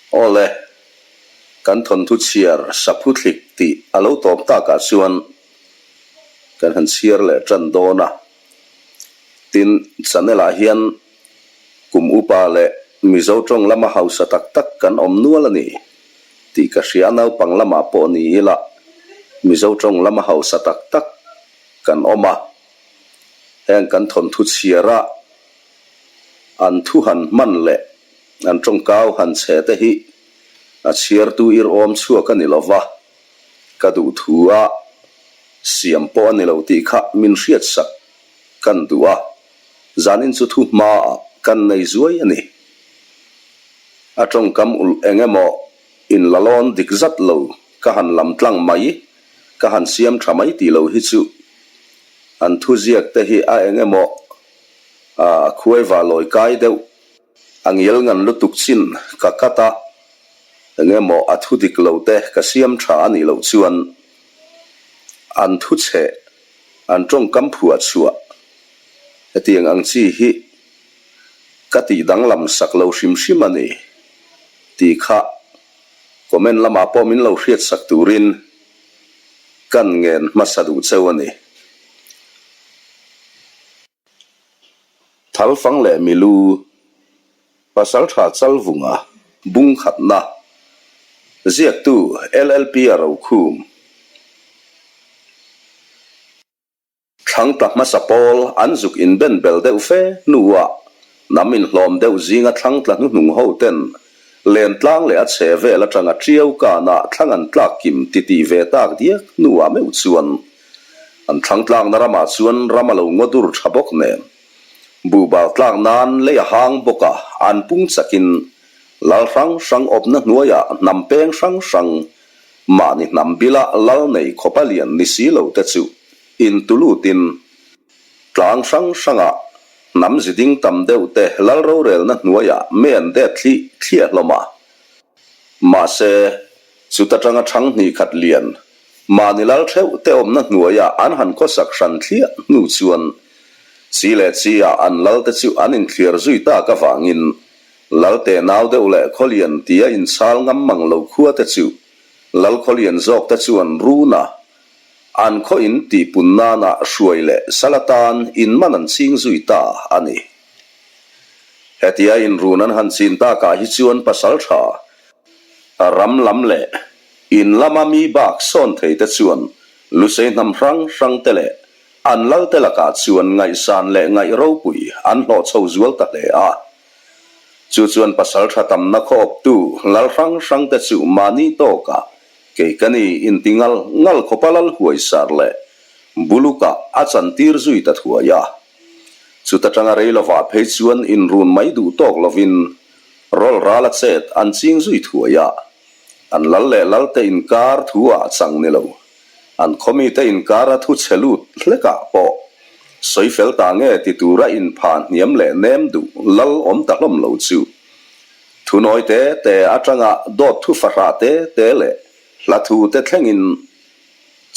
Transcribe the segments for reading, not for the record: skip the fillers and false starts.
Awle, kan thawnthu chhiar Saphu thlik tih a lo tawp takah chuan kan han chhiar leh tan dawn a. Tin, channel ah hian kum upa leh Mizo tawng lama hausa tak tak kan awm nual a ni tih ka hria a, naupang lamah pawh ni ila Mizo tawng lama hausa tak tak kan awm a. Heng kan thawnthu chhiara an thu han hman leh An tawngkau han chhe te hi a chhiartu ir awm chhuak a ni lo va, ka duh thu a siam pawh a ni lo tih kha min hriatsak kan duh a, zanin chu thu hmaah kan nei zuai a ni. A tawngkam ulh eng emaw inlalawn dik zat lo ka han lam tlang mai, ka han siam tha mai tih lo hi chu an thuziak te hi a eng emaw a khuaiva lawi kai deuh. A ngial ngan lutuk chin ka cut a, eng emaw a thu dik lo te ka siam tha a nih loh chuan an thu chheh, an tawngkam phuah chhuah hetiang ang chi hi ka tih danglam sak lo hrim hrim a ni tih kha comment lamah pawh min lo hriat sak turin kan ngen hmasa duh cheu a ni. Thalfang leh Milu, Pasaltha Chalvunga, Bung khatna, Ziaktu LLP a rokhum. Thlangtla hmasa pawl an zuk inben bel deuh fe hnuah hnam inhlawm deuh zinga thlangtla hnuhnung ho ten lentlang leh a chhe vel atanga Tiau kanah thlang an tlak kim titih ve tak diak hnuah meuh chuan An thlangtlakna ramah chuan ram a lo ngaw dur tha bawk nen, buhbal tlak nan lei a hang bawk a, an pung chakin lal hrang hrang awpna hnuaiah hnam peng hrang hrang mahni hnam bila lal nei khawp a lian ni si lo te chu intulutin tlang hrang hrangah hnam ziding tam deuh te lal rorelna hnuaiah me an det thli thliah hlawm a. Mahse, chuta tanga thang hnih khat lian Mahni lal theuh te awmna hnuaiah an han khawsak hran thliah hnu chuan chi leh chi ah an lal te chu an inthliar zui tak avangin lal te nau deuh leh khawlian tia inchhal ngam mang lo khua te chu lal khawlian zawk te chuan run a an khaw in tihpun nana hruai leh sal atan inman an ching zui ta a ni. Hetia inrun an han chin takah hi chuan pasaltha ram lam leh In lama mi bak sawn thei te chuan Lusei hnam hrang hrang te leh an lal te lakah chuan ngaihsan leh ngaih ropui an hlawh chho zual ta hle a. Chu chuan pasal tha tamna khaw awptu lal hrang hrang te chu mahni tawkah kei ka ni inti ngal ngal khawpa lal huaisar leh bulukah a chantir zui ta thuai a. Chuta tanga rei lovah phei chuan inrun mai duh tawk lovin rawlh ral a chet an ching zui thuai a. An lal leh lalte inkar thu ah chang ni lo. An khawmite inkara thu chhe lut hlekah pawh sawi fel ta nge ti tura inpha hniam leh nem duh lal awm ta hlawm lo chu. Thu nawi te te atanga dawt thu fahrah te te leh hla thu te thlengin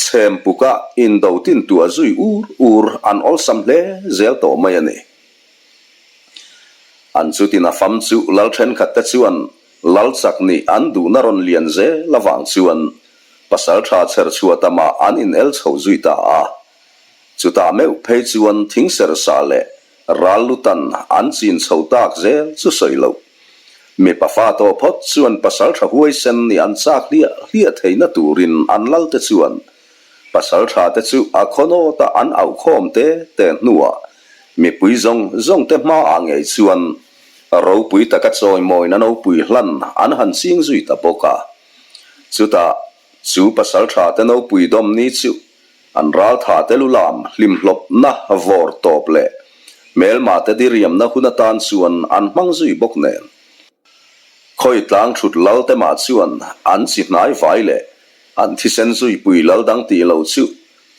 chhem puka indo tin tuah zui ur ur an awlsam hle zel tawh mai a ni. An chutin a fam chu lal thenkhat te chuan Lal chak nih an duhna rawn lian zel avang chuan pasal tha chher chhuah tamah an in el chho zui ta a. Chutah meuh phei chuan thing ser sa leh ral lutan an chin chho tak zel chu sawi loh. Mipa fa tawh phawt chuan pasal tha huaisen nih an chak hliah hliah theihna turin an lal te chuan pasal tha te chu a khawnawta an auhkhawm te te hnuah mipui zawng zawng te hmaah ngei chuan Ropui taka chawimawina nopui hlan an han ching zui ta bawk a. Chutah, chu pasaltha te nopui dawm ni chu an raltha te lu lam hlimhlawpna vawr tawp leh hmelma te diriamna hun atan chuan an hmang zui bawk nen. Khawi tlang thut lal te mah chuan an chi hnai vai leh an thisen zuipui lal dang tih lo chu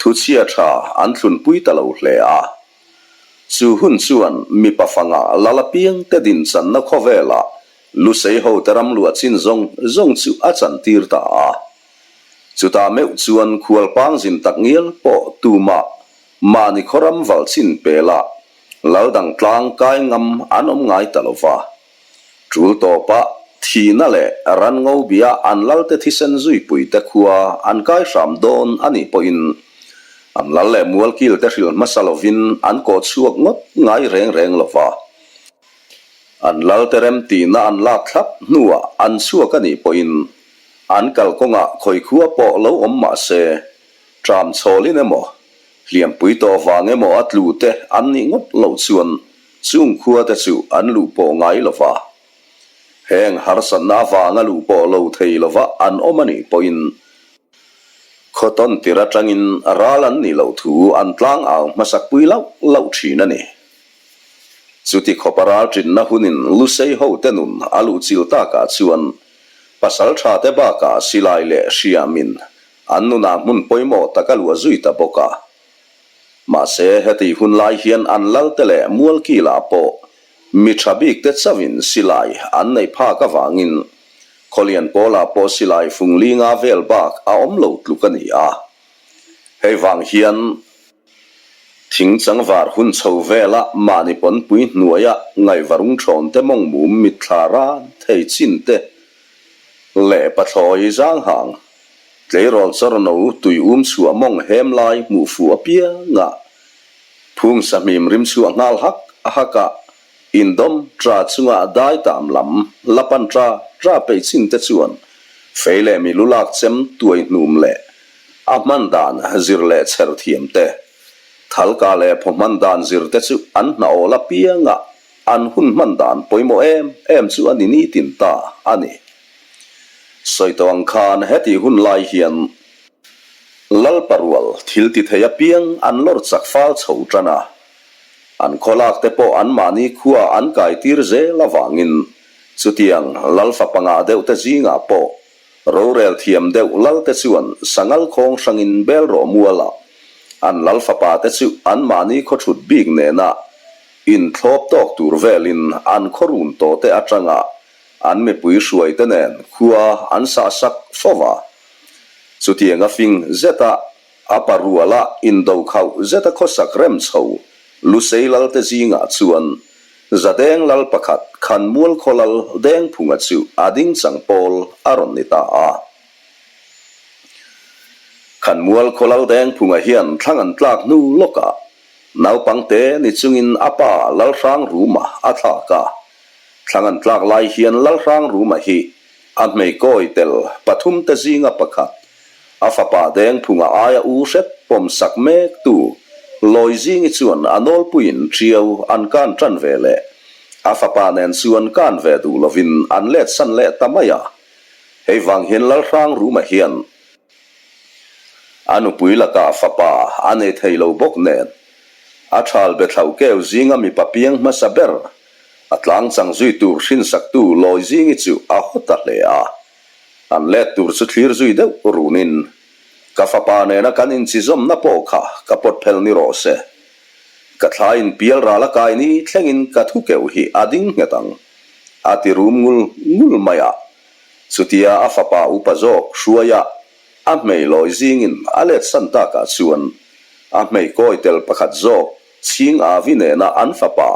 thuchhia tha an thlunpui ta lo hle a. Chu hun chuan mipa fanga lal apiang te din channa khawvelah Lusei hote ram luah chin zawng zawng chu a chantir ta a. Chutah meuh chuan khualpang zin tak ngial pawh tumah mahni khaw ram val chin pelah lal dang tlang kai ngam an awm ngai ta lo va. Tul tawpah Thihna leh ranngo bia an lalte thisen zuipuite khua an kai hram dawn a nih pawhin an lal leh mualkilte hrilh hmasa lovin an kawh chhuak ngawt ngai reng reng lo va. An lalte remtihna an lak thlap hnuah an chhuak a nih pawhin an kalkawngah khawi khua pawh lo awm mah se ṭam chhawlin emaw hliampui tawh vang emaw a tlu te an nih ngawt loh chuan chung khua te chu an luh pawh ngai lo va. Heng harsatna avanga luh pawh lo thei lova an awm a nih pawhin khawtawn tir atangin ral an nih loh thu an tlang au hmasak pui lauh lauh thin a ni. Chuti khawpa ral tinna hunin Lusei hote nun a luh chil takah chuan pasaltha te bakah silai leh hriamin an nunah hmun pawimawh tak a luah zui ta bawk a. Mahse hetih hun lai hian an lalte leh mualkilah pawh Mi tha bik te chauhin silai an neih phak avangin Khawlian pawlah pawh silai fung linga vel bak a awm lo tluk a ni a. Hei vang hian thing changvar hun chho vela mahni pawnpui hnuaia ngaihvarung thawn te mawng mum mitthla ran thei chin te leh pathlawi zanghang tleirawl chawrno tui um chhuah mawng hem lai hmuh fuh apianga Phung sahmim rim chhuah nghal hak hak a, indawm tra chunga dai tam lam la pan tra tra peih chin te chuan fei leh mi lu lak chem tuai hnum leh a hman dan zir leh chher thiam te, thalka leh phaw hman dan zir te chu an hna awl apianga an hun hman dan pawimawh em em chu a ni nitin ta a ni. Sawi tawh ang khan hetih hun lai hian Lalpa rual thil ti thei apiang an lawr chak fal chho tan a, an khawlak te pawh anmahni khua an kai tir zel avangin chutiang Lalfa panga deuh te zingah pawh rorel thiam deuh Lal te chuan sangal khawng hrangin bel rawh mualah an Lalfapa te chu anmahni khaw thut bik nena inthlawp tawk tur velin an khaw run tawh te atanga an mipui hruai te nen khua an sah sak fo va. Chutiang a fing zeta a pa ruala indo khauh zeta khawsak rem chho Lusei Lalte zingah chuan Zadeng Lal pakhat Khanmual khaw Lal Dengphunga chu a ding chang pawl a rawn ni ta a. Khanmual khaw Lal Dengphunga hian thlang an tlak hnu lawkah naupangte ni chungin a pa Lalhrangruma a thlak a. Thlang an tlak lai hian Lalhrangruma hi A hmeikawi tel pathumte zinga pakhat, a fapa Dengphunga aia u hret pawm sak mektu Lawizingi chuan a nawlpuiin Ṭiau an kan ṭan ve leh. A fapa nen chuan kan ve duh lovin an let san leh ta mai a. Hei vang hian Lalhrangruma hian a nupui lakah fapa a nei thei lo bawk nen a ṭhal be thlauh keu zinga mipa piang hmasa ber A tlang chang zui tur hrinsaktu Lawizingi chu a haw ta hle a. An let tur chu thlir zui deuh runin, Ka fapa nena kan inchizawmna pawh kha ka pawt phel ni rawh se. Ka thlaiin pial ral a kai ni thlengin ka thu keuh hi a ding nghet ang, a ti rum ngul ngul mai a. Chutia a fapa upa zawk hruaia a hmei Lawizingin a let san takah chuan a hmei kawi tel pakhat zawk Chhing Avi nena an fapa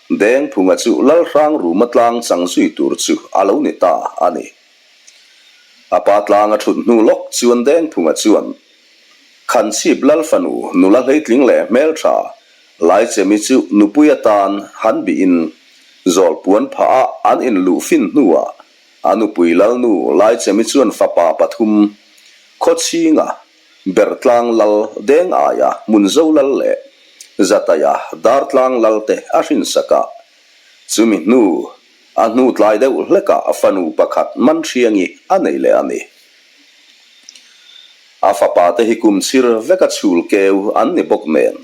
Dengphunga chu Lalhrangruma tlang chang zui tur chu a lo ni ta a ni. A pa tlang a thut hnu lawk chuan Dengphunga chuan Khanchhip Lalfanu nula hleitling leh hmeltha Laichemi chu nupui atan han bihin Zawlpuan phah a an inluh fin hnuah a nupui Lalnu Laichemi chuan fapa pathum Khawchhinga Bertlang lal deng aia Hmunzo lal leh Zataia Dartlang lal te a hrinsak a. Chumi hnu, a hnu tlai deuh hlekah a fanu pakhat Manhriangi a nei leh a ni. A fapa te hi kum chhir veka chhul keu an ni bawk nen,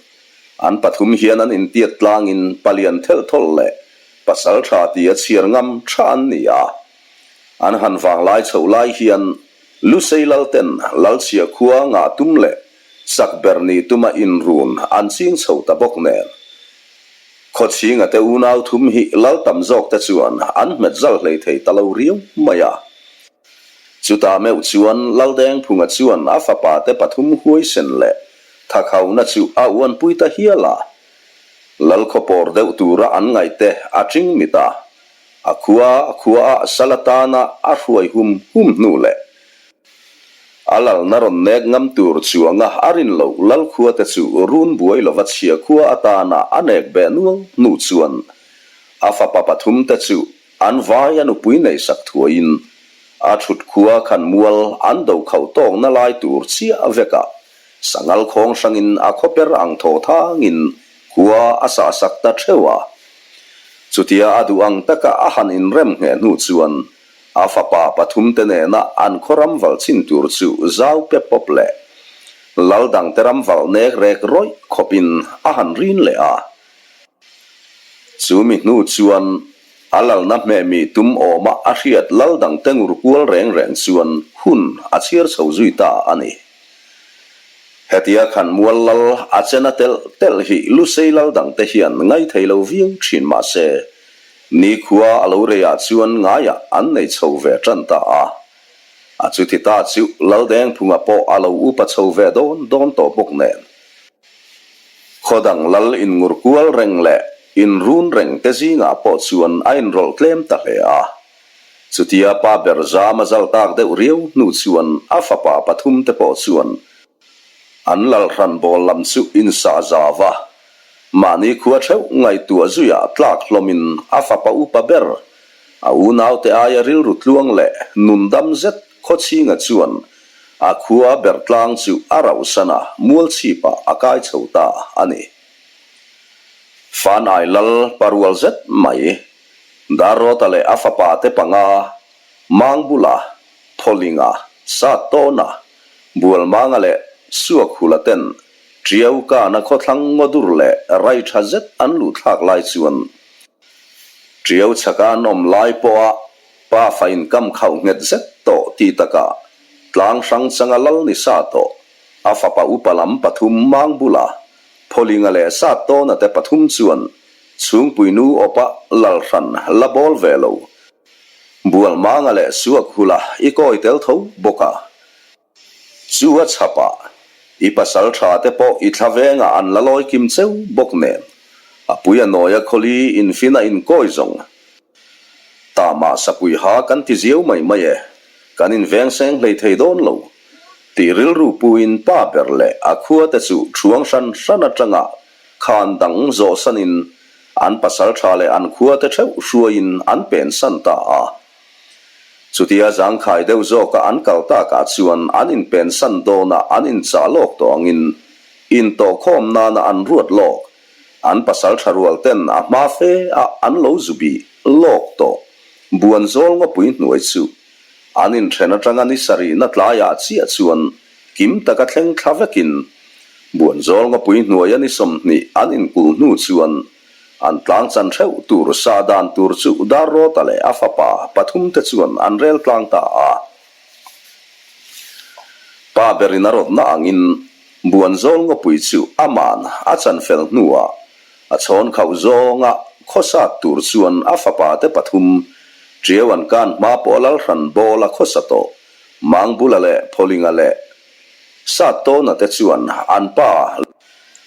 an pathum hian an intiat tlangin palian thelh thawlh leh pasal tha tia chhiar ngam tha an ni a. An han vanglai chhoh lai hian Lusei Lalten Lalchhia khua ngah tum leh chak ber nih tuma inrun an ching chho ta bawk nen. Khawchhinga te unau thum hi lal tam zawk te chuan an hmet zal hlei thei ta lo riau mai a. Chutah meuh chuan Laldengphunga chuan a fapa te pathum huaisen leh thakhauna chu a uanpui ta hial a. Lalkhawpawr deuh tura an ngaih te a ching mit a. A khua a khuaah sal atana a hruai hum hum hnu leh a lalna rawn nek ngam tur chuanga a rin loh lal khuate chu run buai lova chhia khua atana a nek beh nual hnu chuan a fapa pathumte chu an vai a nupui neihsak thuaiin a thut khua khan mual an do khauh tawkna lai tur chiah vekah sangal khawng hrangin a khawper ang thaw thangin Khua a sahsak ta theuh a. Chutia a duh ang taka a han inrem ngheh hnu chuan a fapa pathumte nena an khaw ram valh chin tur chu zau pe pawp leh lal dangte ram valh nek rek rawih khawpin a han rin leh a. Chu mi hnu chuan a lalna hmehmi tum awma a hriat lal dangte ngur kual reng reng chuan hun a chhiar chho zui ta a ni. Hetia khan mual lal a chena telh telh hi Lusei lal dangte hian ngai thei lo viau thin mah se, nikhua a lo reiah chuan ngaiah an nei chho ve tan ta a. A chuti ta chu Laldengphunga pawh a lo upa chho ve dawn dawn tawh bawk nen. Khaw dang lal inngur kual reng leh inrun reng te zingah pawh chuan a inrawlh tlem ta hle a. Chutia pa ber zam a zal tak deuh riau hnu chuan a fapa pathum te pawh chuan an lalhran bawl lam chu insah zau a, mahni khua theuh ngaihtuah zuiah tlak hlawmin a fapa upa ber a unaute aia rilru tluang leh nun dam zet Khawchhinga chuan a khua ber tlang chu a rauhsan a, mualchhipah a kai chho ta a ni. Fanai lal parual zet mai Darrawta leh a fapa te panga, Mangbula, Thawlinga, Sattawna, Bualmanga leh Suakhula ten Tiau kana khawthlang ngawdur leh rai tha zet an luh thlak lai chuan Tiau chhaka an awm lai pawha pa fa inkam khauh nghet zet tawh tih takah tlang hrang changa lal ni sa tawh a fapa upa lam pathum Mangbula, Thawlinga leh Sattawna te pathum chuan Chhungpuinu awpa lal hran la bawl ve lo. Bualmanga leh suak hula i kawi tel tho bawk a. Chu a chhap a, i pasal tha te pawh i thla vengah an la lawi kim cheu bawk nen. A pui a nawia khawli infin a inkawi zawng. Tama sapui ha kan ti ziau mai mai e, kan inveng seng hlei thei dawn lo. Tih rilru puin pa ber leh a khua te chu thuang hran hran atanga Khan dang zawhsanin an pasaltha leh an khuate theuh hruaiin an pensan ta a. Chutia zangkhai deuh zawka an kal takah chuan an inpensan dawna an inchah lawk tawh angin intawhkhawm nana an ruat lawk an pasaltha rual ten a hma fe a an lo zu bih lawk tawh Buanzawl ngawpui hnuai chu an inthen atanga ni sarihna tlaiah chiah chuan Kim taka thleng thla vekin Buanzawl ngawpui hnuaia ni 20 an inkulh hnu chuan an tlang chan theuh tur sa dan tur chu Darrawta leh a fapa pathumte chuan an rel tlang ta a. Pa berin a rawtna angin Buanzawl ngawpui chu aman a chan fel hnuah a chhawn khauh zawnga khawsat tur chuan a fapate pathum Tiau an kan hma pawh a lalhran bawl a khawsa tawh. Mangbula leh Phawlinga leh Sattawna te chuan an pa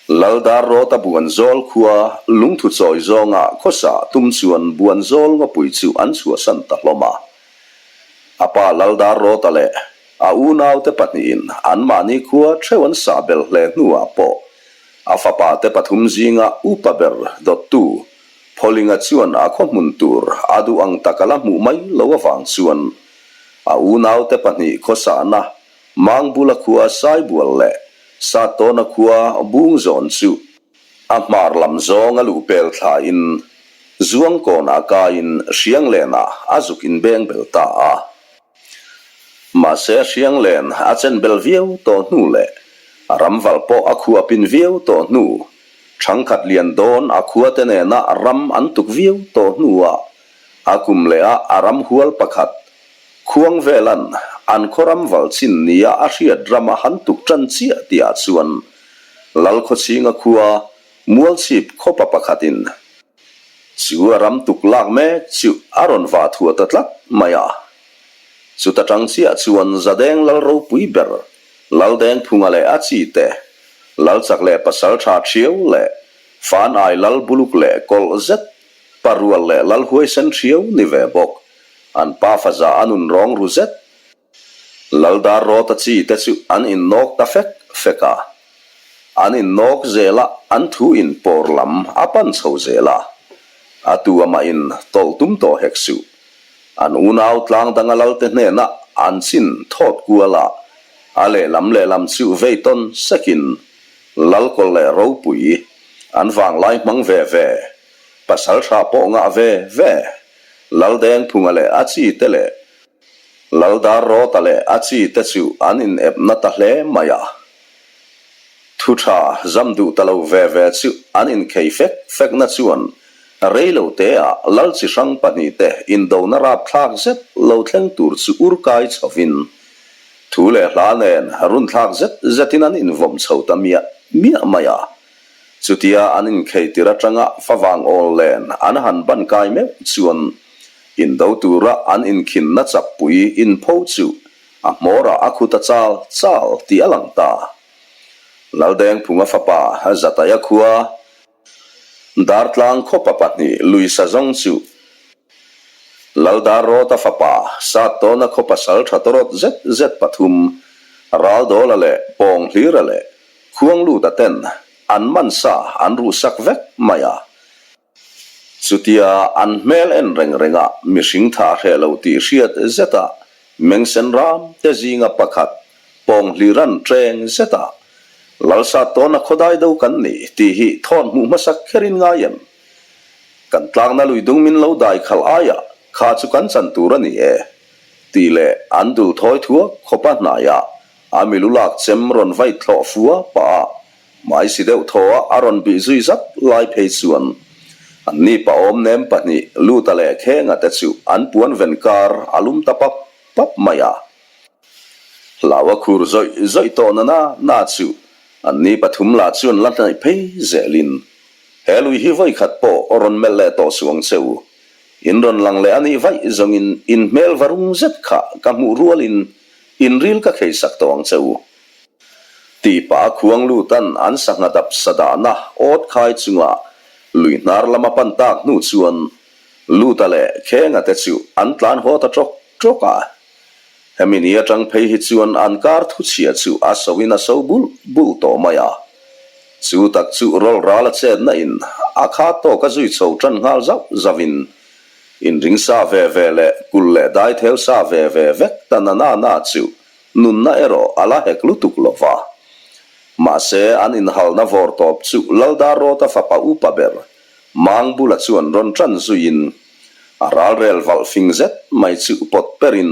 Laldarrawta Buanzawl khua lungthu chawi zawnga khawsa tum chuan Buanzawl ngawpui chu an chhuahsan ta hlawm a. A pa Laldarrawta leh a unaute pahnihin anmahni khua theuh an sah bel hle hnuah pawh a fapa te pathum zinga upa ber dawttu Phawlinga chuan a khaw hmun tur a duh ang tak a la hmuh mai lo avang chuan A unaute pahnih khawsahna Mangbula khua Saibual leh Sattawna khua Bungzawn chu a hmar lam zawng a luh pel thlain Zuangkawnah kaiin Hrianglenah a zuk inbeng bel ta a. Mahse Hrianglen a chen bel viau tawh hnu leh a ramval pawh a khuapin viau tawh hnu, thangkhat lian dawn a khuate nena ram an tuk viau tawh hnuah A kum leh a a ram hual pakhat, khuang velan an khaw ram val chin nia a hriat ram a han tuk tan chiah tihah chuan Lalkhawchhinga khua Mualchhip khawpa pakhatin chu a ram tuk lak mek chu a rawn vah thuah ta tlat mai a. Chuta tang chiah chuan Zadeng Lal ropui ber Laldengphunga leh a chi te, Lalchak leh Pasaltha Thiau leh Fanai Lal Buluk leh Kawlh zet. Parual leh Lal huaisen hriau ni ve bawk. An pa faza a nun rawng ru zet. Lal dar rawta chi te chu an innawk ta fek fek a. An innawk zel a, an thu in pawr lam a pan chho zel a. A tu amah in tawlh tum tawh hek suh. An unau tlang danga lalte hnenah an chin thawt kual a, a lehlam lehlam chu vei tawn sekin Lalkawl leh Ropui an vanglai hmang ve ve, pasal tha pawh ngah ve ve, Laldengphunga leh a chi te leh Laldarrawta leh a chi te chu an inepna ta hle mai a. Thu tha zam duh ta lo ve ve chu an inkhei fek fekna chuan rei lo teah Lal chi hrang pahnihte indona rapthlak zet lo thleng tur chu ur kai chhovin thu leh hla nen runthlak zet zetin an invawm chho ta miah miah mai a. Chutia an inkhei tir atanga favang awl len an han ban kai meuh chuan indo tura an inkhinna chakpui inpho chu A hmawrah a khut a chal chal tih a lang ta. Laldengphunga fapa Zataia khua Dartlang khawpa pahnih Luisa zawng chu Laldarrawta fapa Sattawna khaw pasal tha tawrawt zet zet pathum Raldawla leh Pawnghlira leh Khuangluta ten an man sa an ruhsak vek mai a. Chutia an hmel en reng renga mihring tha hreh lo tih hriat zeta mengsen ram te zinga pakhat pawng hliran ṭeng zeta Lalsa tawna khawdai do kan ni tih hi thawn hmuh hmasak kherin ngai em? Kan tlakna lui dung min lo dai khalh aia kha chu kan chan tur a ni e tih leh an dul thawi thuak khawpa hnaiah a milu lak chem rawn vai thlawh fua pah a Mai si deuh thaw a a rawn bih zui zat lai phei chuan an ni paawm nem pahnih Luta leh Khenga te chu an puan ven kar a lum ta pap pap mai a. Hlau a khur zawih zawih tawh na na na chu an ni pathum lah chuan la hnaih phei zelin he lui hi vawi khat pawh rawn melh leh tawh suh ang che u. In rawn lang leh a nih vaih zawngin in hmel va rung zet kha ka hmuh rualin in ril ka khei sak tawh ang che u. Tih pah a khuang lutan an sangha dap sa dahna awt khai chunga lui hnar lama pan tak hnu chuan Luta leh Khenga te chu an tlan haw ta ṭawk ṭawk a. Hemi ni aṭang phei hi chuan an kar thuchhia chu a soin a so bulh bulh tawh mai a. Chu tak chu rawl ral a chetna in a khat tawk a zui chho ṭan nghal zauh zauhin inring sa ve ve leh kulh leh daitheu sa ve ve vek ta na na na chu Nunna erawh a la hek lutuk lo va. Mahse, an inhalna vawr tawp chu Laldarrawta fapa upa ber Mangbula chuan rawn ṭan zuiin a ralrel valh fing zet mai chu pawt perin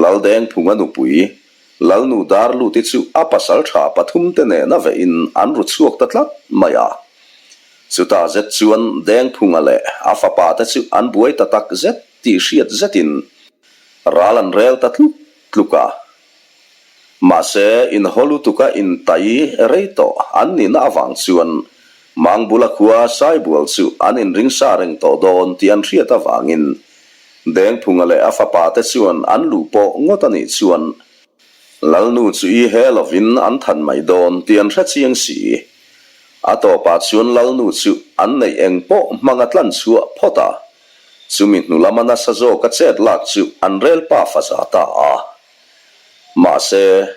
Laldengphunga nupui Lalnu Darluti chu a pasal ṭha pathumte nena vehin an ru chhuak ta tlat mai a. Chutah zet chuan Dengphunga leh a fapate chu an buai ta tak zet tih hriat zetin ral an rel ta tluk tluk a. Mahse, inhaw lutuka intai rei tawh an nihna avang chuan Mangbula khua Saibual chu an inring sa reng tawh dawn tih an hriat avangin Dengphunga leh a fapa te chuan an luh pawh ngawt a nih chuan Lalnu chu i he lovin an than mai dawn tih an hre chiang si. A tawpah chuan Lalnu chu an neih eng pawh hmanga tlan chhuah phawt a. Chumi hnu lama nasa zawka chet lak chu an rel pa faza ta a. Mahse,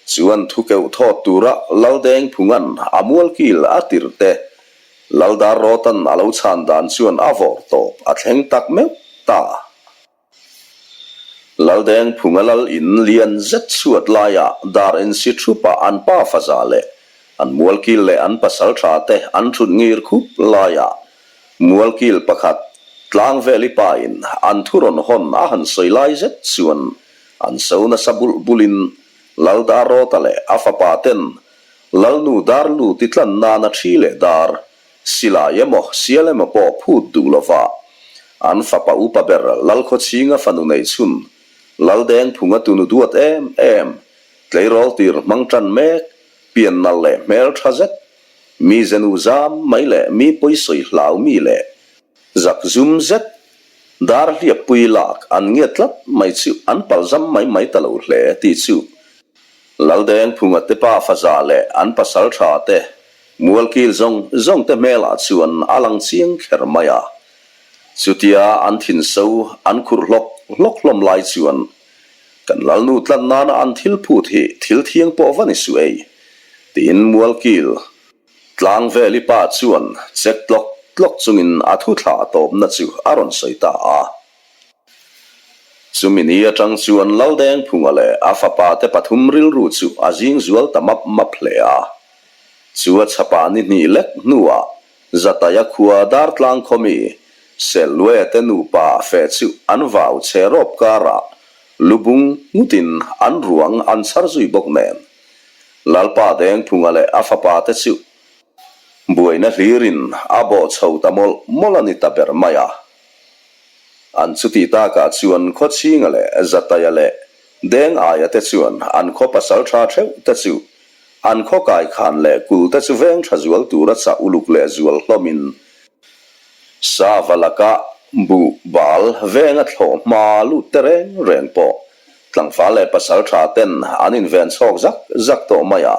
chu an thu keuh thawt tura Laldengphunga'n a mualkil a tirh te, Laldarrawta'n a lo chhan dan chuan a vawr tawp a thleng tak meuh ta. Laldengphunga lal in lian zet chhuat laiah dar insi thupa an pa faza leh an mualkil leh an pasal tha te an thut ngir khup laiah mualkil pakhat Tlangveli pa in an thu rawn hawn a han sawi lai zet chuan an so nasa bulh bulhin Laldarrawta leh a fapa ten Lalnu Darluti tlan nana thi leh dar Silai emaw, sial emaw pawh phut duh lova an fapa upa ber Lalkhawchhinga fanu neih chhun, Laldengphunga tunu duat em em, tleirawl tir hmang tan mek, pian nal leh hmel tha zet, mi zenu zam mai leh mi pawisawi hlau mi leh zak zum zet, dar hliappui lak an ngiat tlat mai chu an palzam mai mai ta lo hle tih chu Laldengphunga te pa faza leh an pasal tha te Mualkil zawng zawng te hmelah chuan a lang chiang kher mai a. Chutia an thin so an khurh hlawk hlawk hlawm lai chuan kan Lalnu tlat nana an thil phut hi thil thiang pawh va ni suh ei, tiin Mualkil Tlangveli pa chuan chek tlawk tlawk chungin a thu thlah tawpna chu a rawn sawi ta a. Chumi ni atang chuan Laldengphunga leh a fapa te pathum rilru chu a zing zual ta map map hle a. Chu a chhapah ni hnih lek hnuah Zataia khua Dartlang khawmi Selluaia te nupa feh chu an vau chhe rawp karah lubung ngutin an ruang an chhar zui bawk nen. Lalpa Dengphunga leh a fapa te chu buaina hlirin a bawh chho ta mawlh mawlh a ni ta ber mai a. An chuti takah chuan Khawchhinga leh Zataia leh Dengaia te chuan an khaw pasal tha theuh te chu an khaw kaikhan leh kul te chu veng tha zual tura chah uluk leh zual hlawmin Sava laka buh bal venga thlawh hma lut te reng reng pawh tlangval leh pasal tha ten an inven chhawk zak zak tawh mai a.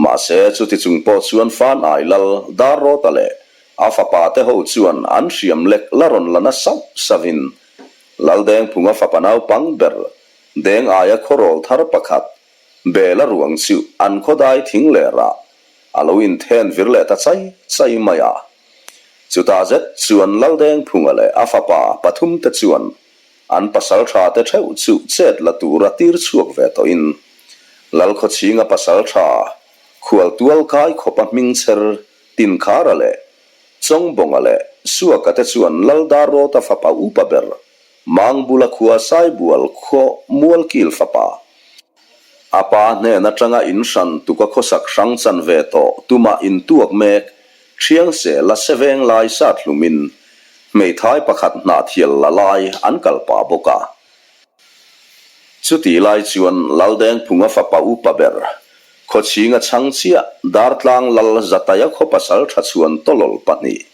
Mahse chuti chung pawh chuan Fan Ai Lal Darrawta leh A fapa te ho chuan an hriam lek la rawn la na sauh sauhin Laldengphunga fapa naupang ber Deng aia khawrawl thar pakhat Bela ruang chu an khawdai thing lerah a lo inthen vir leh ta chai chai mai a. Chutah zet chuan Laldengphunga leh a fapa pathum te chuan an pasal tha te theuh chu chet la tura tir chhuak ve tawhin Lalkhawchhinga pasal tha khualtual kai khawpa hmingchher Tinkhara leh Chawngbawnga leh Suaka te chuan Laldarrawta fapa upa ber Mangbula khua Saibual khaw Mualkil fapa a pa hnen atanga in hran tuka khawsak hrang chan ve tawh tumah intuak mek Thiangse la seveng lai sat hlumin hmeithai pakhat hnahthial la lai an kal pah bawk a. Chutih lai chuan Laldengphunga fapa upa ber, Khawchhinga chhang chiah Dartlang Lal Zataia khaw pasal tha chhuan tawlawl pahnih,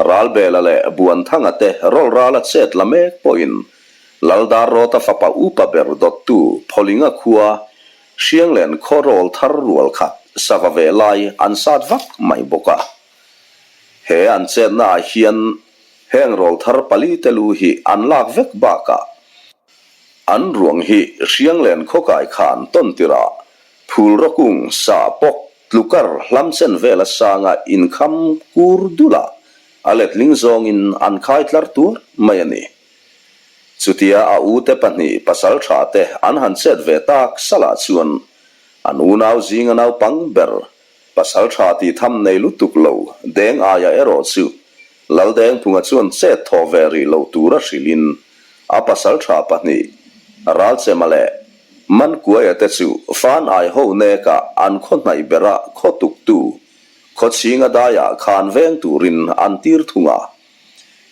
Ralbela leh Buanthanga te rawlh rala chet la mek pawhin Laldarrawta fapa upa ber dawttu Phawlinga khua Hrianglen khaw rawl thar rual khat sava ve lai an sat vak mai bawk a. He an chetna ah hian Heng rawl thar pali te lu hi an lak vek bakah an ruang hi Hrianglen khawkai khan tawn tirah phul rawkung sa pawk tlukar hlam chen vela sanga inkham kur dulah a letling zawngin an khai tlar tuar mai a ni. Chutia a ute pahnih pasal tha te an han chet ve tak salah chuan an unau zinga naupang ber Pasal tha tih tham nei lutuk lo deng aia erawh chu Laldengphunga chuan chet thawh ve rih lo tura hrilhin a pasal tha pahnih Ralchema leh Mankuaia te chu Fan ai ho nekah an khaw hnaih bera khaw tuktu Khawchhinga daiah khan veng turin an tir thung a.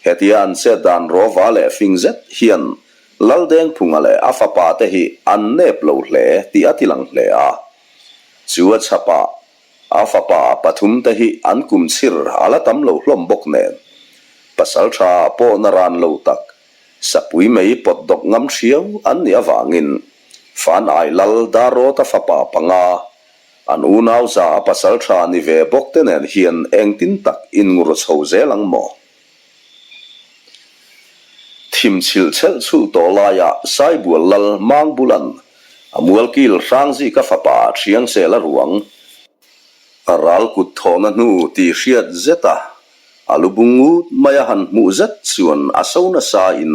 Hetia an chet dan rawva leh fing zet hian Laldengphunga leh a fapa te hi an nep lo hle tih a tilang hle a. Chu a chhapah a fapa pathum te hi an kum chhir a la tam lo hlawm bawk nen, pasal tha pawh na ran lo tak, sapui mei pawt dawk ngam hriau an nih avangin Fan Ai Lal Darrawta fapa panga an unau za a pasal tha ni ve bawk te nen hian engtin tak inngur chho zel ang maw? Thim chhilh chhelh chhulh tawh laiah Saibual Lal Mangbulan a mualkil Hrangzika fapa Thiangsela ruang a ral kut thawhna hnu tih hriat zet a, a lu bung ngut mai a han hmuh zet chuan a so nasa in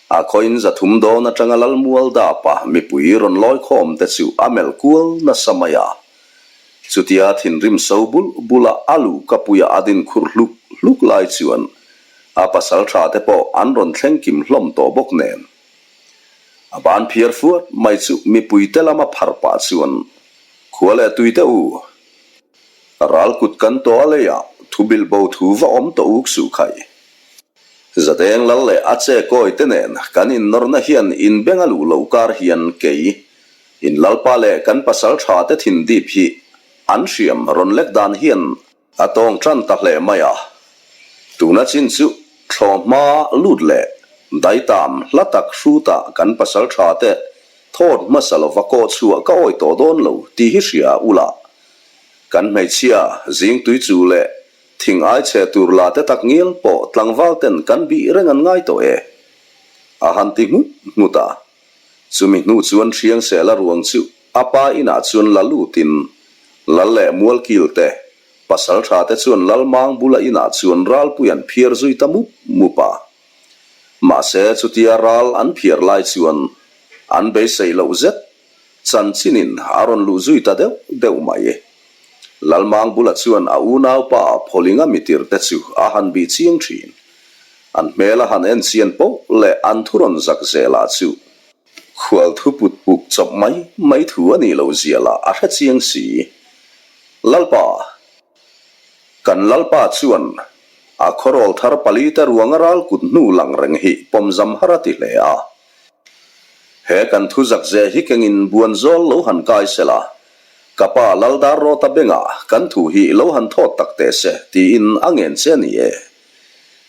a khawiin zathum dawn atanga Lal Mualdapa mipui rawn lawikhawm te chu a melh kual nasa mai a. Chutia thinrim so bulh bula a lu ka puia a din khurh hluk hluk lai chuan a pasal tha te pawh an rawn thleng kim hlawm tawh bawk nen. A ban phiar fuat mai chu mipui te lama phar pah chuan khua leh tui te u. Ral kut kan tawh a leiah thu bilh bo thu va awm tawh uk suh khai. Zadeng lal leh a che kawi te nen kan innawrna hian inbeng a luh lo kar hian kei In Lalpa leh kan pasal tha te thin dip hi an hriam rawn lek dan hian a tawng tan ta hle mai a. Tuna chin chu thlaw hma lut leh daitam hla tak hruta kan pasal tha te thawt hmasa lova kawh chhuah ka awi tawh dawn lo tih hi hria ula. Kan hmeichhia zingtui chu leh. Thing ai chhe tur la te tak ngial pawh tlangval ten kan bih reng an ngai tawh e. A han ti nghut nghut a. Chumi hnu chuan Hriangsela ruang chu a pa inah chuan la lutin Lal leh Mualkil te, Pasaltha te chuan Lalmang bula inah chuan ralpui an phiar zui ta mup mup a. Mahse chutia ral an phiar lai chuan an beisei loh zet Chanchinin a rawn luh zui ta deuh deuh mai. Lalmang bula chuan a unaupa Phawlinga mitirte chu a han bih chiang thin. An hmel a han en chian poh leh an thu rawn zak zelah chu khual thu put puk chawp mai mai thu a nih loh zia lah a hre chiang si. Lalpa! Kan Lalpa chuan a khawrawl thar palite ruanga ral kut hnu lang reng hi pawmzam har a ti hle a. He kan thu zak zeh hi kengin buan zawl lo han kai se la, ka pa Laldar Rawta bengah kan thu hi lo han thawt tak teh se tiin a ngen che a ni e.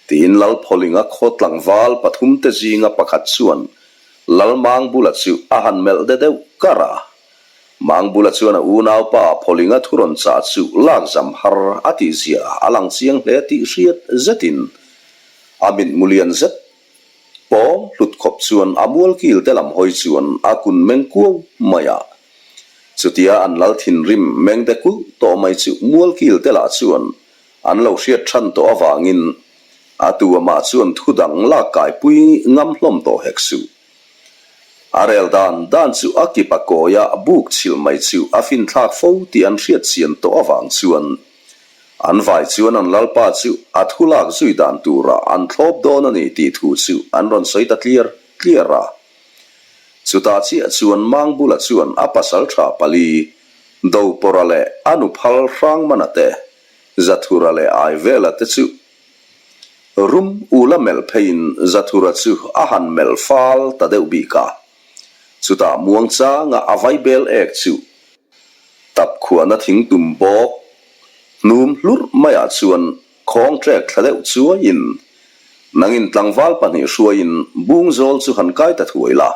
Tiin Lalphawlinga khaw tlangval pathumte zinga pakhat chuan Lalmangbula chu a han melh de deuh kar a. Mangbula chuan a unaupa Phawlinga thu rawn chah chu lak zam har a tihzia a lang chiang hle tih hriat zetin a mitmu lian zet Pawng hlut khawp chuan a mualkil te lam hawi chuan a kun meng kuau mai a. Chutia an lal thinrim meng de kulh tawh mai chu mualkil te lah chuan an lo hriat than tawh avangin a tu amah chuan thu dang lak kaipui ngam hlawm tawh hek suh. A rel dan dan chu a kip a kawia buk chhilh mai chu a finthlak fo tih an hriat chian tawh avang chuan An vai chuan an lalpa chu a thu lak zui dan turah an thlawp dawn a ni tih thu chu an rawn sawi ta tliar tliar a. Chutah chiah chuan Mangbula chuan a pasal tha pali, Dopawrha leh a nu phal Hrangmana te, Zathura leh Aivela te chu rum ula melh pheiin Zathura chu a han melh fal ta deuh bik a. Chutah muangchanga a vaibel ek chu Tap khuahna thing tum bawk hnum hlurh maiah chuan khawng trek thla deuh chuaiin nangin tlangval pahnih hruaiin bung zawl chu han kai ta thuai la.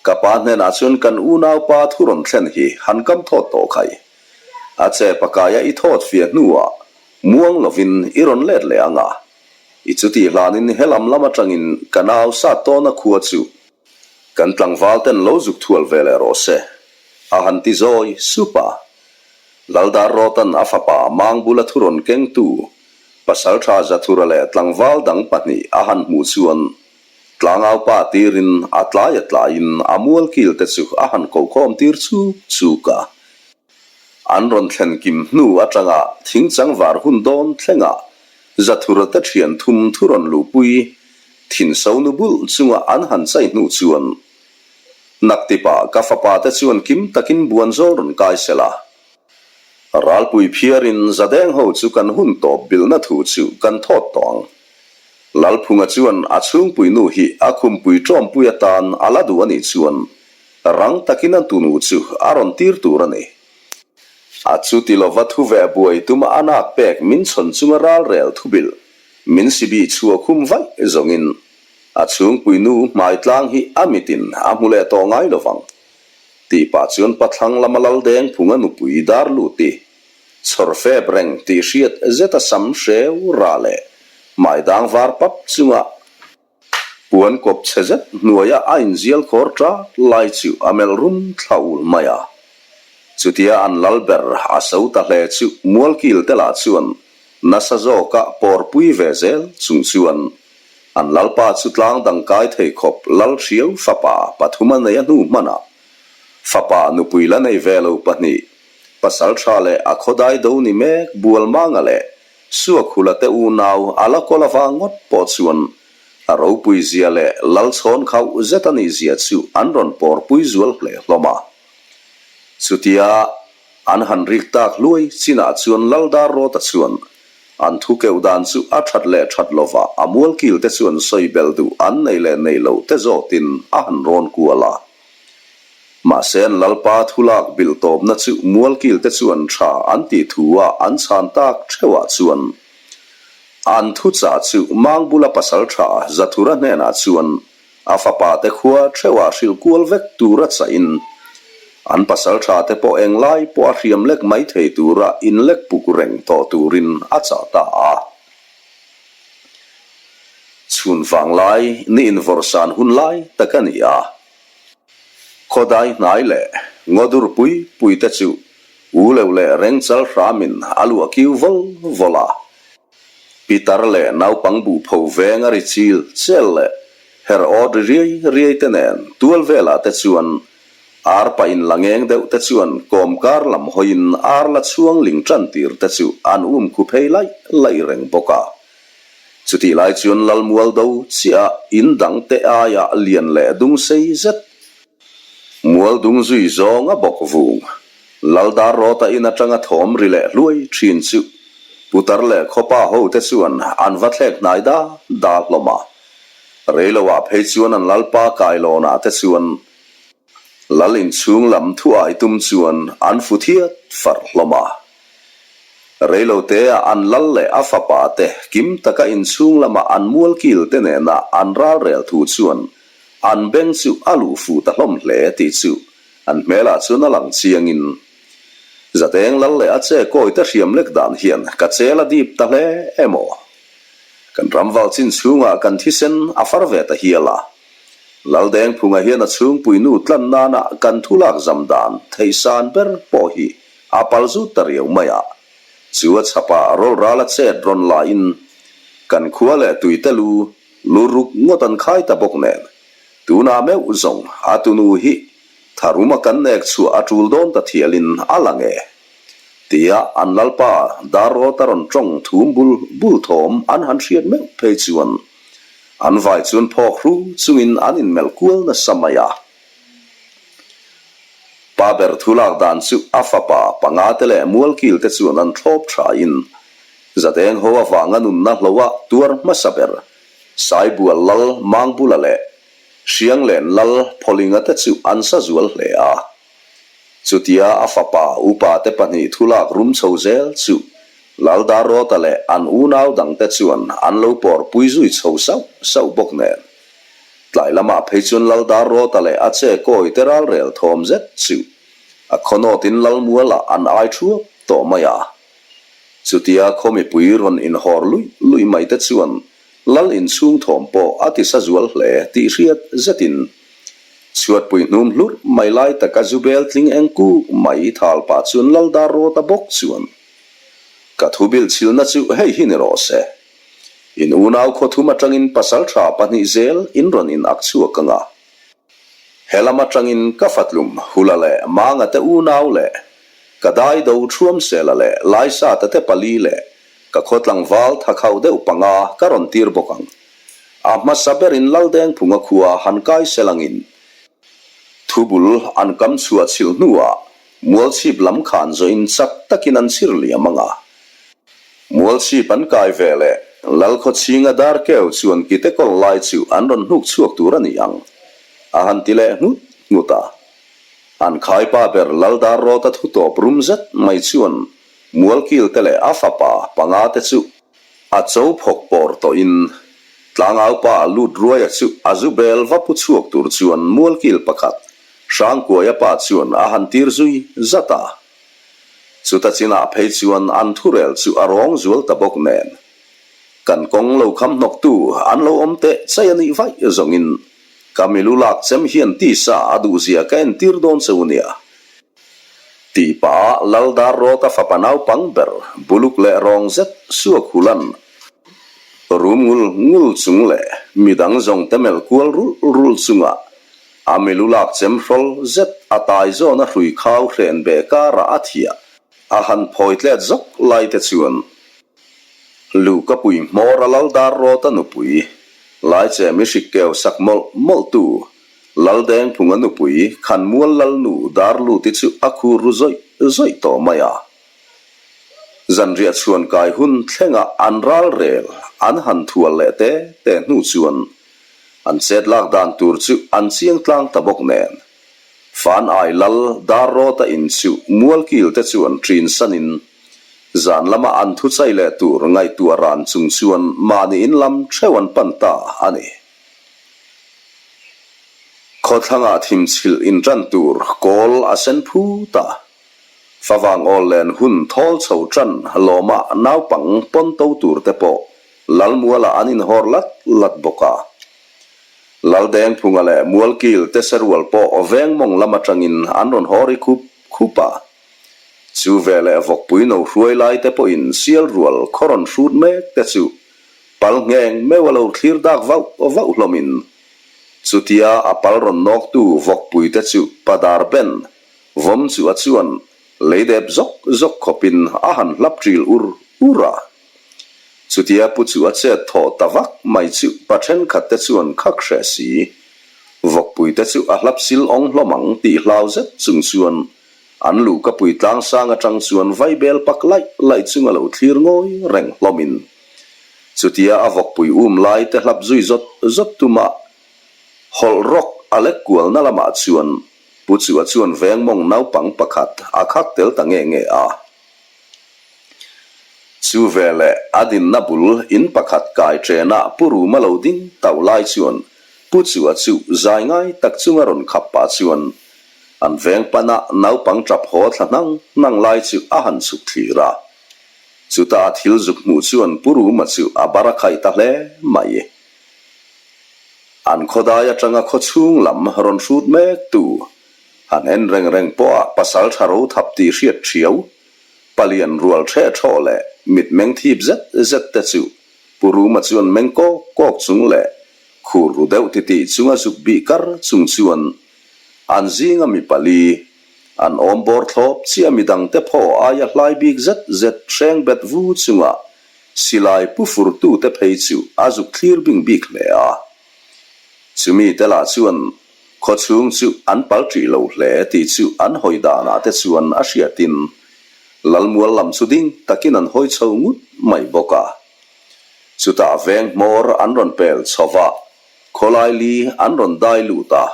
Ka pa hnenah chuan kan unaupa thu rawn thlen hi han kam thawt tawh khai. A che pakaia i thawt fia hnuah muang lovin i rawn let leh ang a. I chutih hlanin helam lam atangin ka nau sat tawna khua chu Kan tlangval ten lo zuk thual ve leh rawh se, a han ti zawi sup a. Laldar Rawtan a fapa Mangbula thu rawn kengtu Pasaltha Zathura leh tlangval dang pahnih a han hmuh chuan tlangaupa tirin a tlai a tlaiin a mualkil te chu a han kokhawm tir chuk chuk a. An rawn thlen kim hnu atanga thingchang var hun dawn thlengah Zathura te thian thum thu rawn luhpui thinso nu bulh chunga an han chai hnu chuan Naktipah ka fapa te chuan kim takin buan zawl rawn kai sel a. Ralpui phiarin Zadeng ho chu kan hun tawp bilhna thu chu kan thawt tawh ang. Lalphunga chuan a chhungpui nu hi a khumpui tawmpui atan a la duh a nih chuan Rang takin a tunu chu a rawn tir tur a ni. A chu ti lova thu veh buai tuma a nak pek min chhawn chunga ralrel thubilh min si bih chhuah khum vaih zawngin a chhungpui nu hmai tlang hi a mitin a hmu leh tawh ngai lovang tih pah chuan pathlang lama Laldeng phunga nupui dar luti chhawr fep reng tih hriat zeta sam hreu rah leh hmai dang var pap chunga Puan kawp chhe zet hnuaia a inzial khawr ṭat lai chu a melh rum thla ul mai a. Chutia an lal ber a so ta hle chu Mualkil te lah chuan nasa zawka pawrpui ve zel chung chuan an lalpa chu tlang dang kai thei khawp lal hriau fapa pathum a nei a hnu hmanah fapa nupui la nei ve lo pahnih pasalṭha leh a khawdai do ni mek Bualmanga leh Suakhula te unau a la kawl avang ngawt pawh chuan a ropui zia leh lalchhawn khauh zet a nih zia chu an rawn pawrpui zual hle hlawm a. Chutia an han rik tak hluai chinah chuan Laldar Rawta chuan an thu keuh dan chu a that leh that lova a mualkil te chuan sawi belh duh an nei leh nei loh te zawtin a han rawn kual a. Mahse an Lalpa thulak bilh tawpna chu mualkil te chuan tha an tih thu a an chhan tak theuhah chuan an thuchah chu Mangbula pasal tha Zathura hnenah chuan a fapa te khua theuhah hrilh kual vek tur a chahin. An pasalṭha te pawh englai pawh a hriam lek mai thei tura inlek puk reng tawh turin a chah ta a. Chhun vanglai ni invawrhsan hun lai tak a ni a. Khawdai hnai leh ngawdur pui pui te chu u leuh leh rengchal hramin a luah kiu vawl vawl a. Pitar leh naupang buhpho veng a ri chil chel leh her awt ri riai riai te nen tual velah te chuan ar pah in la ngeng deuh te chuan kawmkar lam hawiin ar la chhuang ling tan tir te chu an um khu phei laih laih reng bawk a. Chutih lai chuan Lalmual do chiah in dang te aia lian leh dung sei zet Mual dung zui zawng a bawk vung. Laldar rawta in atanga thawm ri leh hluai thin chu Putar leh khawpa ho te chuan an va thlek hnai da da hlawm a. Reiloah phei chuan an lalpa kailawnah te chuan Lal inchhung lam thu ai tum chuan an fu thiat farh hlawm a. Reiloteah an lal leh a fapa te kim taka inchhung lama an mualkil te nena an ralrel thu chuan An beng chu a luh fuh ta hlawm hle tih chu an hmelah chuan a lang chiangin Zadeng lal leh a che kawi te hriam lek dan hian ka chel a dip ta hle emaw? Kan ramval chin chhungah kan thisen a far ve ta hial a. Laldeng phunga hian a chhungpui nu tlan nana kan thu lak zam dan theihsan ber pawh hi a pal zut ta riau mai a. Chu a chhapah rawlral a chet rawn lahin kan khua leh tuite lu Lu ruk ngawt an khai ta bawk nen, tunah meuh zawng a tunu hi tharuma kan nek chhuah a tul dawn ta thialin a lang e. Tia an lalpa Darrawta rawn tawng thum bul bul thawm an han hriat meuh phei chuan an vai chuan phawk hru chungin an inmelh kual nasa mai a. Pa ber thu lak dan chu a fapa panga te leh mualkil te chuan an thlawp thain Zadeng ho avanga nunna hloa tuar hmasa ber Saibual Lal Mangbula leh Hrianglen Lal Phawlinga te chu an sa zual hle a. Chutia a fapa upa te pahnih thulak rum chho zel chu Lal Darrawta leh an unau dangte chuan an lo pawrpui zui chho sauh sauh bawk nen. Tlai lamah phei chuan Lal Darrawta leh a che kawi te ralrel thawm zet chu a khawnawtin Lalmualah an ai thuap tawh mai a. Chutia khaw mipui rawn inhawr luih luih mai te chuan Lal inchhung thawm pawh a ti sa zual hle tih hriat zetin chhuatpui hnum hlurh mai lai taka zu bel tling eng kuk mai thal pah chuan Lal dar rawt a bawk chuan Ka thu bilh chhilna chu hei hi ni rawh se. In unau khawthum atangin pasaltha pahnih zel in rawn in ak chhuak anga. He lam atangin ka fatlum Hula leh Manga te unau leh ka dai do Thuamsela leh Laisata te pali leh ka khaw tlangval thakhauh deuh panga ka rawn tir bawk ang. A hmasa berin Laldengphunga khua han kai selangin thubul an kam chhuah chhilh hnuah Mualchhip lam khan zawhin chak takin an chhir liam ang a. Mualchhip an kai ve leh Lalkhawchhinga Darkeu chuan kite kawl lai chu an rawn hnuk chhuak tur a ni ang a han ti leh nghut nghut a. An khaipa ber Laldarrawta thu tawp rum zet mai chuan Mualkil te leh a fapa panga te chu a cho phawk pawr tawhin Tlangaupa lut ruaia chu a zu bel va pu chhuak tur chuan Mualkil pakhat Hrangkuaia pa chuan a han tir zui zat a. Chuta chinah phei chuan an thurel chu a rawng zual ta bawk nen. Kan kawng lo kham hnawktu an lo awm teh chai a nih vaih zawngin ka milu lak chem hian tisa a duhzia ka entir dawn che u nia. Tih pah a Laldar Rawta fapa naupang ber buluk leh rawng zet suak hulan rum ngul ngul chung leh midang zawng te melh kual rulh rulh chungah A milu lak chem hrawl zet a tai zawn a hrui khau hren beh karah a thiah a han phawi tlet zawk lai te chuan Luhkapui hmawr a lal dar rawt a nupui Laiche mi hrik keu sak mawlh mawlh tu Laldengphunga nupui Khanmual Lalnu Darluti chu a khur ru zawih zawih tawh mai a. Zanriah chhuan kai hun thlenga an ral rel an han thual leh te te hnu chuan An chet lak dan tur chu an chiang tlang ta bawk nen. Fan ai lal dar rawta in chu mualkil te chuan ṭin sanin zan lama an thu chai leh tur ngaihtuah ran chung chuan mahni in lam theuh an pan ta a ni. Khawthlangah thimchhilh inṭan tur kawl a sen phut a. Favang awl len hun thawl chho ṭan lawma naupang pawn to tur te pawh Lalmualah an inhawr lat lat bawk a. Laldengphunga leh Mualkil te serual pawh veng mawng lam aṭangin an rawn haw ri khup khup a. Chu veleh vawkpui no hruai lai te pawhin sial rual khaw rawn hrut mek te chu pal ngheng meuh a lo thlir dak vauh vauh hlawmin chutia a pal rawn nawktu vawkpui te chu padar ben vawm chu a chuan lei dep zawk zawk khawpin a han hlap ṭil ur ur a. Chutia pu chu a chet thawh ta vak mai chu pa thenkhat te chuan khak hreh si. Vawkpui te chu a hlap sil awng hlawm ang tih hlau zet chung chuan an luh ka pui tlang sang atang chuan vaibel pak laih laih chung a lo thlir ngawi reng hlawmin chutia a vawkpui um lai te hlap zui zawt zawt tuma hawlh rawk a lek kualna lamah chuan pu chu a chuan veng mawng naupang pakhat a khak tel ta nge nge a. Chu veleh a dinna bul in pakhat kai ṭenah Pu Ruma lo ding tauh lai chuan Pu Chua chu zai ngai tak chunga rawn khap pah chuan an veng pana naupang ṭap haw thla hnang hnang lai chu a han chhuk thlir a. Chuta a thil zuk hmuh chuan Pu Ruma chu a bar a khaih ta hle mai. An khawdai aṭanga khawchhung lam rawn hrut mek tu Han en reng reng pawh a pasal tha ro thap tih hriat thiau, palian rual hreh thawh leh mitmeng thip zet zet te chu Pu Ruma chuan meng kawk kawk chung leh khur ru deuh titih chunga zuk bih kar chung chuan an zinga mi pali an awm bawr thlawp chiah midang te phaw aia hlai bik zet zet hreng bet vu chunga silai pu furtu te phei chu a zuk thlir bing bik hle a. Chumi te lah chuan Khawchhung chu an pal ṭih lo hle tih chu an hawi danah te chuan a hriatin Lalmual lam chu ding takin an hawi chho ngut mai bawk a. Chutah veng hmawr an rawn pel chho va, khawlai li an rawn dai lut a,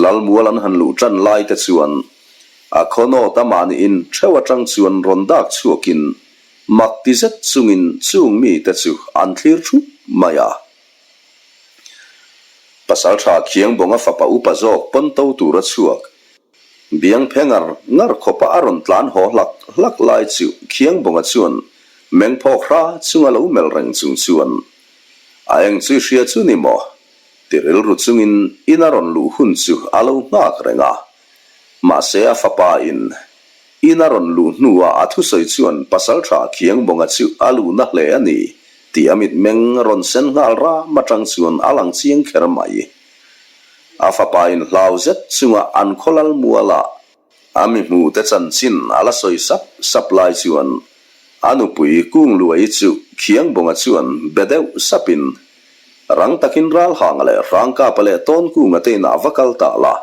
Lalmual an han luh ṭan lai te chuan a khaw nawt a mahniin ṭheuh aṭang chuan rawn dak chhuakin mak ti zet chungin chung mite chu an thlir ṭhup mai a. Pasalṭha Khiangbawnga fapa upa zawk pawn to tur a chhuak. Biang phe ngar ngar khawpa a rawn tlan haw hlak hlak lai chu Khiangbawnga chuan meng phawk hra chunga lo melh reng chung chuan, A eng chu i hria chu ni maw? ti rilru chungin in a rawn luh hun chu a lo nghak reng a. Mahse a fapa in In a rawn luh hnuah a thusawi chuan Pasalṭha Khiangbawnga chu a luhna hle a ni tih a mitmeng rawn sen nghal ram aṭang chuan a lang chiang kher mai. A fapa in hlau zet chunga an khaw lal muala a mi hmuhte chanchin a la sawi sap sap lai chuan a nupui Kungluai chu Khiangbawnga chuan be deuh sapin rang takin Ralhanga leh Hrangkapa leh Tawnkunga te inah va kal ta la.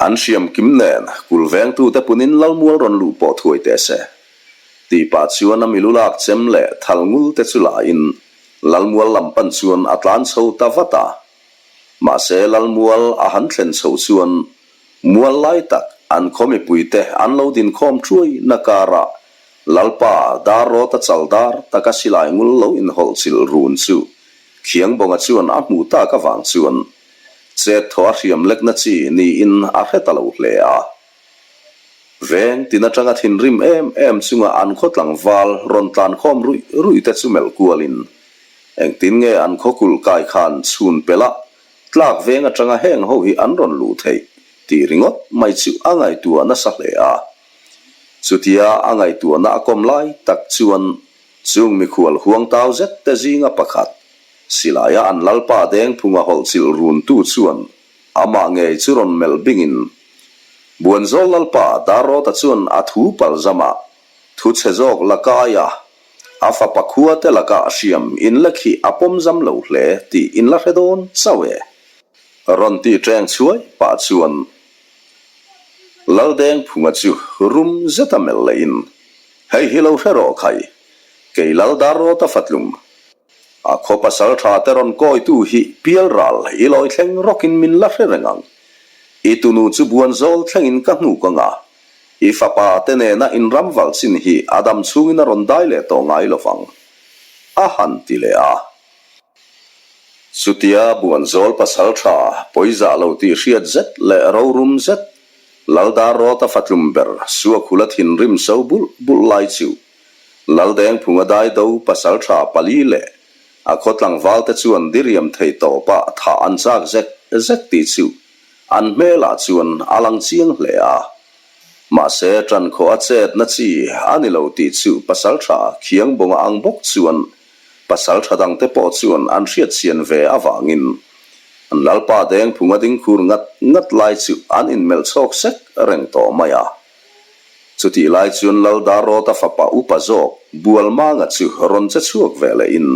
An hriam kim nen kul vengtute punin Lalmual rawn luh pawh thuai teh se. Tih pah chuan a milu lak chem leh thal ngul te chu lain Lalmual lam pan chuan a tlan chho ta vat a. Mahse Lalmual a han thlen chho chuan mual lai tak an khaw mipuite an lo dinkhawm thuai na karah Lalpa dar rawta chal dar taka silai ngul lo inhawlh chilh run chu Khiangbawnga chuan a hmuh tak avang chuan Chet thaw a hriam lekna chi niin a hre ta lo hle a. Veng tin atanga thinrim em em chunga an khaw tlangval rawn tlan khawm ruih ruih te chu melh kualin engtin nge an khaw kulh kai khan chhun pelh a, tlak veng atanga heng ho hi an rawn luh theih tih ringawt mai chu a ngaihtuah nasa hle a. Chutia a ngaihtuahna a kawm lai tak chuan chung mikhual huangtau zet te zinga pakhat Silaia an lalpa dengphunga hawlh chilh runtu chuan amah ngei chu rawn melh bingin Buanzawl lalpa Darrawta chuan a thu palzamah thu chhe zawk la kai a, a fapa khua te lakah hriam inlek hi a pawm zam lo hle tih in la hre dawn chauh e. Rawn ti ṭeng chhuai pah chuan Laldengphunga chu rum zeta melh lehin, Hei hi lo hre rawh khai, kei lal Darrawta fatlum A khaw pasal tha te rawn kawitu hi pial ral i lawi thleng rawkin min la hre reng ang. I tunu chu buan zawl thlengin ka hnuk ang a, i fapa te nena in ram valh chin hi a dam chhungin a rawn dai leh tawh ngai lo vang, a han ti leh a. Chutia Buanzawl pasalṭha pawizah lo tih hriat zet leh rorum zet Laldarrawta fatlum ber Suakhula thinrim so bulh bulh lai chu Laldengphunga daido pasalṭha pali leh a khaw tlangvalte chuan diriam thei tawpah thah an chak zek zek tih chu an hmelah chuan a lang chiang hle a. Mahse, ṭankhawh a chetna chi a ni lo tih chu pasalṭha Khiangbawnga ang bawk chuan pasalṭha dangte pawh chuan an hriatchian ve avangin an Lalpa Dengphunga ding khur ngat ngat lai chu an inmelh chhawk sek reng tawh mai a. Chutih lai chuan Lal Darrawta fapa upa zawk Bualmanga chu rawn che chhuak ve lehin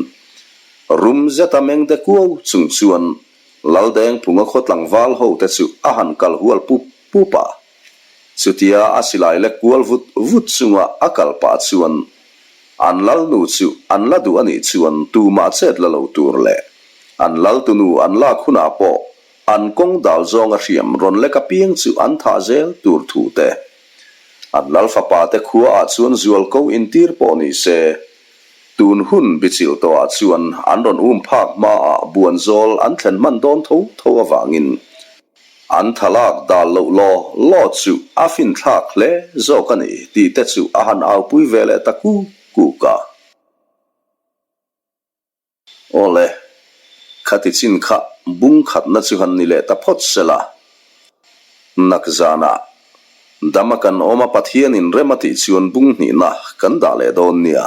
rum zeta meng de kuau chung chuan Lal Dengphunga khaw tlangval ho te chu a han kal hual pup pup a. Chutia a silai lek kual vut vut chunga a kal pah chuan an lalnu chu an la duh a nih chuan tumah chet la lo tur leh an laltunu an lak hunah pawh an kawng dal zawnga hriam rawn lek apiang chu an thah zel tur thu te an lal fapa te khua ah chuan zual ko intir pawh ni se tun hun bichilh tawh ah chuan an rawn um phak hma ah buan zawl an thlen hman dawn tho tho avangin an thalak dal loh law law chu a fin thlak hle zawk a ni tih te chu a han aupui ve leh ta kuk kuk a. Awle, khati chin kha bung khatna chu han ni leh ta phawt sela. Nak zanah, dama kan awm a Pathianin rem a tih chuan bung hnihna kan dah leh dawn nia.